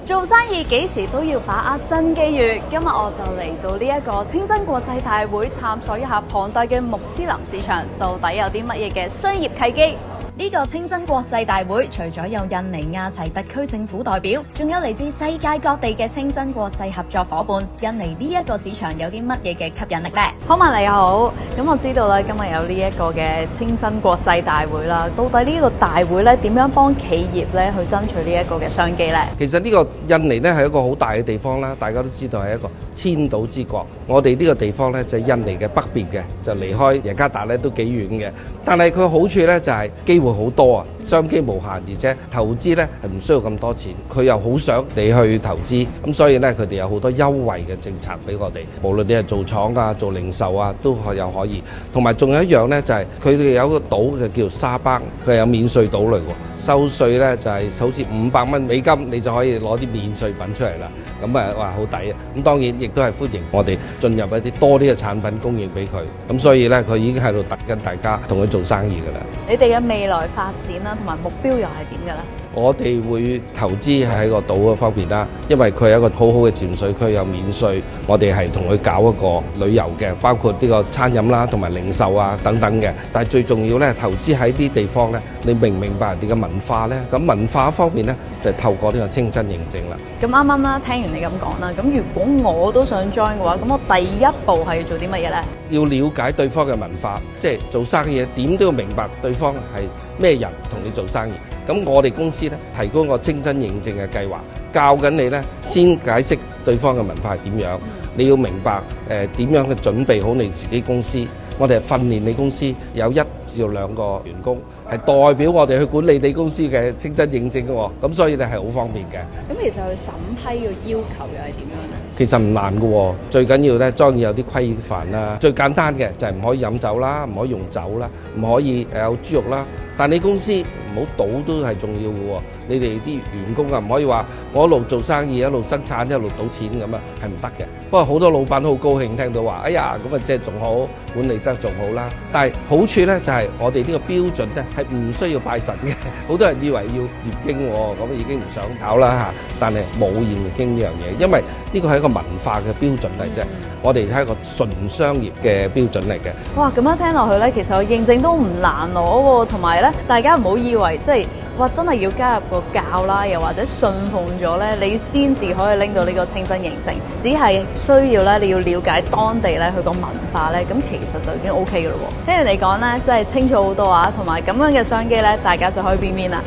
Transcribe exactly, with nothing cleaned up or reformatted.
做生意幾時都要把握新機遇。今日我就嚟到呢一個清真國際大會，探索一下龐大嘅穆斯林市場到底有啲乜嘢嘅商業契機。呢個清真國際大會除咗有印尼亞齊特區政府代表，仲有嚟自世界各地嘅清真國際合作伙伴。印尼呢一個市場有啲乜嘢嘅吸引力呢？康文你好，咁我知道啦，今日有呢一個嘅清真國際大會啦。到底呢個大會咧點樣幫企業咧去爭取呢一個嘅商機呢？其實呢個印尼呢係一個好大嘅地方啦，大家都知道係一個千島之國。我哋呢個地方呢，就係印尼嘅北邊嘅，就離開雅加達呢都幾遠嘅。但係佢好處呢，就係機會好多啊，商機無限，而且投資呢係唔需要咁多錢，佢又好想你去投資，咁所以呢，佢哋有好多優惠嘅政策俾我哋，無論你係做廠啊、做零售啊，都有可以。同埋仲有一樣呢，就係佢哋有個島就叫沙巴，佢係有免稅島嚟喎，收稅呢，就係好似五百蚊美金，你就可以攞啲免稅品出嚟啦。咁啊，哇，好抵啊！咁當然亦都係歡迎我哋進入一啲多啲嘅產品供應俾佢。咁所以呢，佢已經喺度等緊大家同佢做生意㗎啦。你哋嘅未來發展啦，同埋目標又係點嘅咧？我哋會投資喺個島嗰方面啦，因為佢係一個好好嘅潛水區，有免稅。我哋係同佢搞一個旅遊嘅，包括呢個餐飲啦，同埋零售啊等等嘅。但係最重要呢，投資喺啲地方呢，你明唔明白人哋嘅文化呢？咁文化方面呢，就係透過呢個清真認證啦。咁啱啱啦，聽完你咁講啦，咁如果我都想 join 嘅話，咁我第一步係要做啲乜嘢呢？要了解對方嘅文化，即係做生意點都要明白對方係咩人同你做生意。咁我哋公司呢，提供個清真認證嘅計劃，教緊你呢，先解釋對方嘅文化係點樣，你要明白誒點樣去準備好你自己公司。我哋係訓練你公司有一至兩個員工，係代表我哋去管理你公司嘅清真認證嘅喎。咁所以呢係好方便嘅。咁其實佢審批嘅要求又係點樣呢？其實唔難嘅喎，最緊要呢，當然有啲規範啦。最簡單嘅就係唔可以飲酒啦，唔可以用酒啦，唔可以誒有豬肉啦。但你公司唔好賭都係重要嘅喎。你哋啲員工啊，唔可以話我一路做生意一路生產一路賭錢咁啊，係唔得嘅。不過好多老闆好高興聽到話，哎呀，咁啊即係仲好，管理得仲好啦。但係好處呢，就係我哋呢個標準呢，係唔需要拜神嘅。好多人以為要念經喎，咁已經唔想搞啦嚇。但係冇念經呢樣嘢，因為呢個係一個文化嘅標準嚟啫。我哋係一個純商業嘅標準嚟嘅。哇，咁樣聽落去呢，其實個認證都唔難攞喎，同埋呢，大家唔好以為即係哇，真係要加入個教啦，又或者信奉咗呢，你先至可以拎到呢個清真認證。只係需要呢，你要了解當地呢，佢個文化呢，咁其實就已經 OK 嘅咯喎。聽完你講呢，真係清楚好多啊，同埋咁樣嘅商機呢，大家就可以 win win 啦。